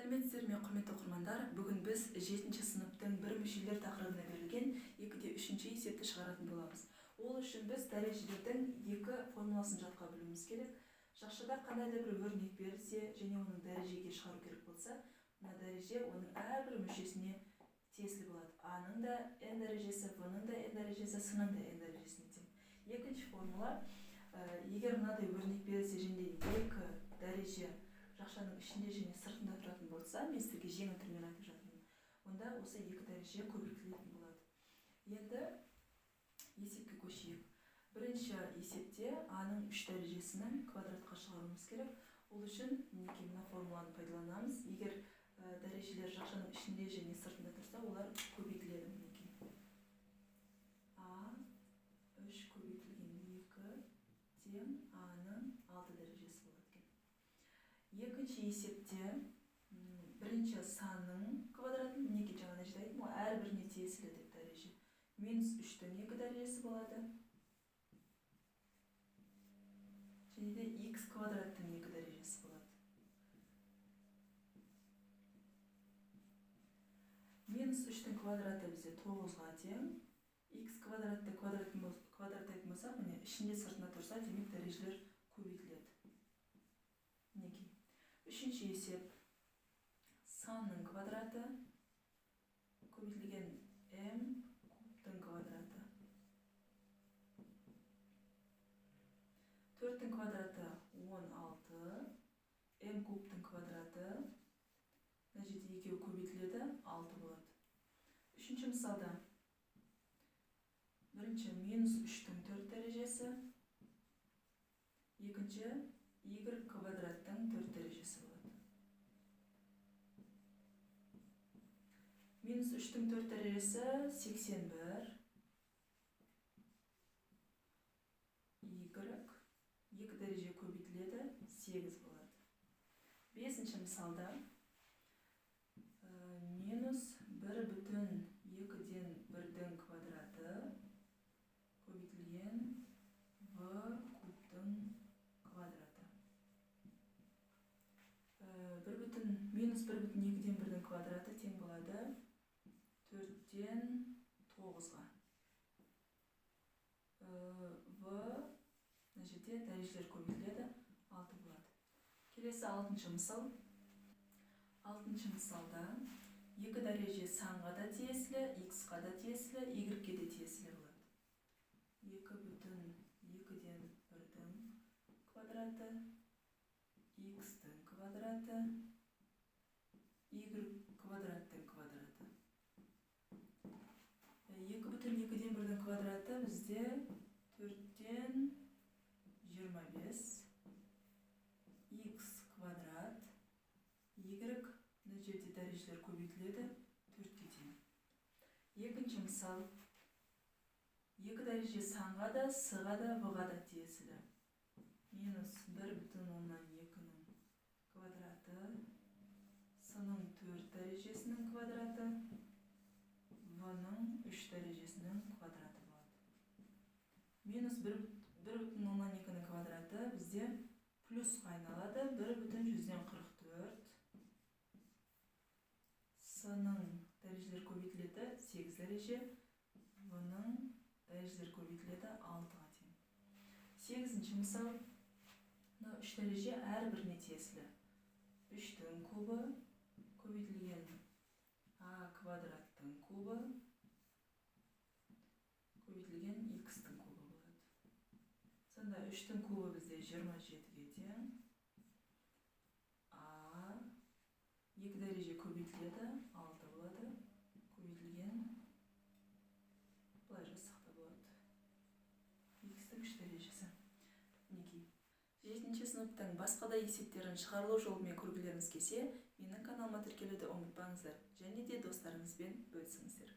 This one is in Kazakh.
Сәлеметсіздер ме, құрметті оқырмандар! Бүгін біз 7 сыныптың бір мүшелер тақырыбына берілген 2-де 3 есепті шығаратын боламыз. Ол үшін біз дәрежелердің екі формуласын жатқа білуіміз керек. Жақшада қандай да бір өрнек берілсе және оның дәрежеге шығару керек болса, мына дәреже оның әрбір мүшесіне тиесілі болады. А-ның да n дәрежесі, В-ның да n дәрежесі, С-ның да n дәрежесіне тең. Екінші формула, егер мынадай өрнек берілсе және екі дәреже жақшаның ішінде және сыртында тұратын болса, мен сіздерге жеңіл түрмен айтып жатырмын, онда осы екі дәреже көбейтілетін болады. Енді есепке көшейік. Бірінші есепте А-ның 3 дәрежесінің квадратқа шығаруымыз керек. Ол үшін мінекей мына формуланы пайдаланамыз. Егер дәрежелер жақшаның ішінде және сыртында тұрса, олар көбейтіледі. Мінекей А 3 көбейтілген 2 тең А-ның 6 дәрежесі болады екен. Екінші есепте бірінші санның квадратын, мінекей жаңа жерде айттым ғой, әрбіріне тиесілі деп дәреже. Минус 3-тің 2 дәрежесі болады. Және де х квадраттың 2 дәрежесі болады. Минус 3-тің квадраты бізде 9-ға тең. Х квадратты квадраттайтын болсақ, міне ішінде сыртында тұрса, демек дәрежелер көбейтіледі. Мінекей. Үшінші есеп. Санның квадраты көбейтілген m кубтың квадраты. 4-тің квадраты 16, m кубтың квадраты, мына жерде екеуі көбейтіледі, 6 болады. Үшінші мысалда бірінші минус 3-тің 4 дәрежесі, екінші y квадраттың 4 дәрежесі болады. Минус 3-тің 4 дәрежесі 81, y 2 дәреже көбейтіледі, 8 болады. Бесінші мысалда минус 1,2-дің квадраты көбейтілген в кубтың квадраты. Минус 1,2-дің квадраты тең болады 4-тен 9-ға. В мына жерде дәрежелер көбейтіледі, 6 болады. Келесі алтыншы мысал. Алтыншы мысалда екі дәреже санға да тиесілі, х-қа да тиесілі, y-ке де тиесілі болады. 2,2-дің квадраты, х-тің квадраты, y квадраттың квадраты. 2,2-дің квадраты бізде 4-тен 25, х квадрат, y, мына жерде дәрежелер көбейтіледі, 4-ке тең. Екінші мысал. Екі дәреже санға да, с-ға да, в-ға да тиесілі. Минус 1,2-ның квадраты, с-ның 4 дәрежесінің квадраты, в-ның 3 дәрежесінің квадраты болады. Минус 1,2-ның квадраты бізде плюсқа айналады, 1,144. С-ның дәрежелер көбейтіледі, 8 дәреже, в-ның дәрежелер көбейтіледі, 6-ға тең. Сегізінші мысал. Мына 3 дәреже әрбіріне тиесілі. 3-тің кубы көбейтілген а квадраттың кубы көбейтілген х-тің кубы болады. Сонда 3-тің кубы бізде 27-ге тең. А 2 дәреже көбейтіледі, 6 болады. Көбейтілген, былай жазсақ та болады. Х-тің 3 дәрежесі. Мінекей. 7 сыныптың басқа да есептерін шығарылу жолымен көргілеріңіз келсе, менің каналыма тіркелуді ұмытпаңыздар және де достарыңызбен бөлісіңіздер.